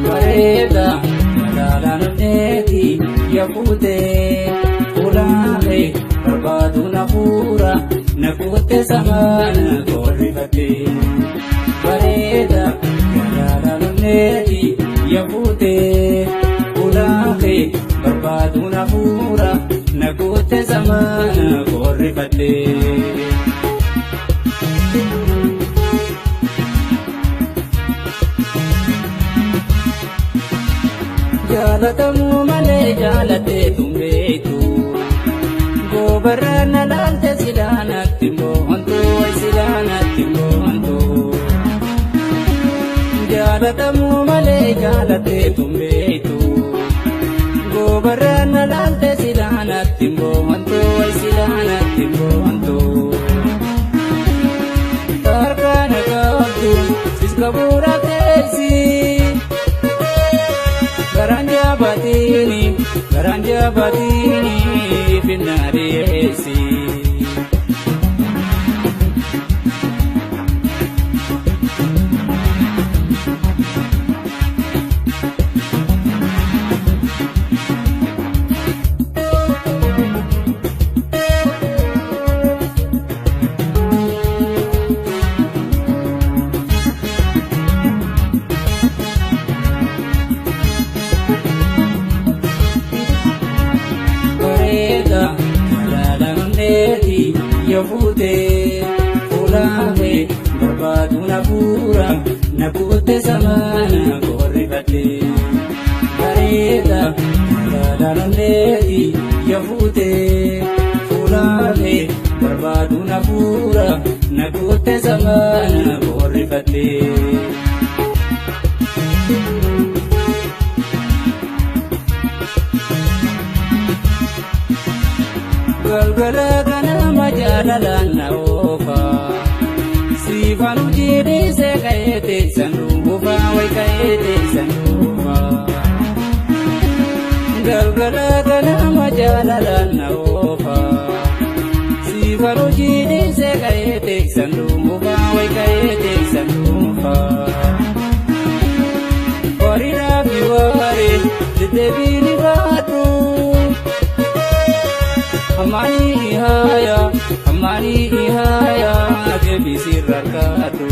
Bareeda magaalaan onneeti yaafutee fuulaame barbaadu na fuura na kutte samaana gorrifattee. Bareeda magaalaan onneeti yaafutee fuulaame barbaadu na fuura na kutte samaana gorrifattee. Jaalatamuu malee jaalatee tumbeetu goobarra na laalte silaanatti moontu silaanatti moontu. Jaalatamuu malee jaalatee tumbeetu goobarra na laalte silaanatti moontu silaanatti moontu. Harkaan qabdu siskabuura teessi. Garaan jabaatini finna dhiyeessi. Bareeda magaalaan onneeti yaafutee fuulaame barbaadu na fuura na kutte samaana gorrifattee. Bareeda magaalaan onneeti yaafutee fuulaame barbaadu na fuura na kutte samaana gorrifattee. Galgala ganama jaalalaan na oofa siifan hojii dhiisee ka'ee teessan dhuunfa wayi ka'ee teessan dhuunfa. Galgala ganama jaalalaan na oofa siifan hojii dhiisee ka'ee teessan dhuunfa wayi ka'ee teessan dhuunfa. Horiidhaa fi waaree deddeebiin baadhu. Amani haya, amani haya, deebisi rakkaatu.